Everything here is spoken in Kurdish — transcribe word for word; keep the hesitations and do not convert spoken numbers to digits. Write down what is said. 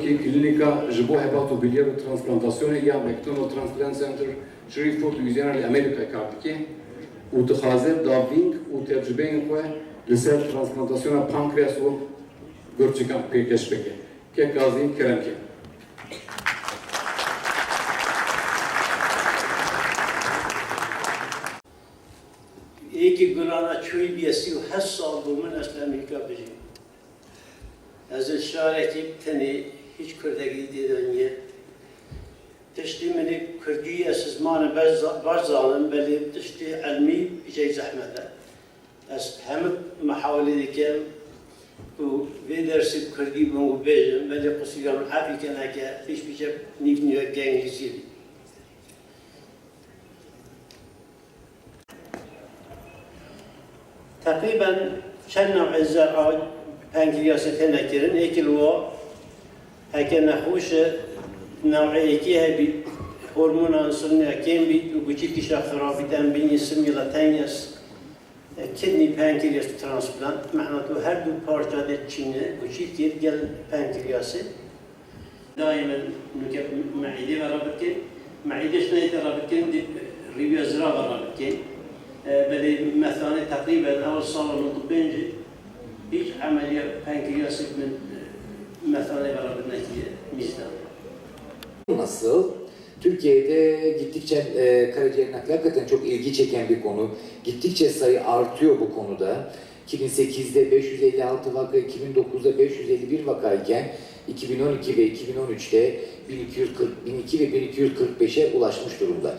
Ki klînîka ji bo hebatobîlyer û transplantasyonê ya McDonald Transplant Center Shreveport, Louisiana li Amerîkayê kar dike û dixwaze davîn û tecrûbeyên xwe li ser transplantasyona pankreas û gurçikan pêşkêş bike. Kek Gazî, kerem ke. Êkî gulana çûyî bîye sî û heşt sal bû min ez li Amerîka bijîm. Ez li şarekî tenê, hîç kurdekî tê de niye. Tiştî min ê kurdî, ez zimanê baş za-, baş zanim, belê tiştê ilmî cey zehmet e. Ez hemik mihawelê dikim ku vê dersê bi kurdî bibim û bêjim, belê qusûra min efî kin heke pêş bîçe nîv nîvek bi îngilîzî bî. Teqrîben çend newê zer'a penkriyasê têne kirin, êkî li wa heke nexweş e, newê êkî hebî, hormona însulînê kêm bît û guçîkî şe xirab bît, em bînî simîla tengez, kidnî, penkriyas transplant, mehna tu her du parça dê çîne, guçîkê gel penkriyasê. Dayê min nuke meîdê ve re bikin. Meîdê şinayê te re bikin, di rîviya zira ve re bikin. E, belê methanê teqrîben ew sala nod û pêncî hîç emeliya penkriyasê min, e, methanê ve re nekiriye mîzdan. Nasıl? Türkiye'de gittikçe, e, karaciğer nakli hakikaten çok ilgi çeken bir konu. Gittikçe sayı artıyor bu konuda. iki bin sekizde beş yüz elli altı vaka, iki bin dokuzda beş yüz elli bir vaka iken iki bin on iki ve iki bin on üçte bin iki yüz kırk, bin iki ve bin iki yüz kırk beşe ulaşmış durumda.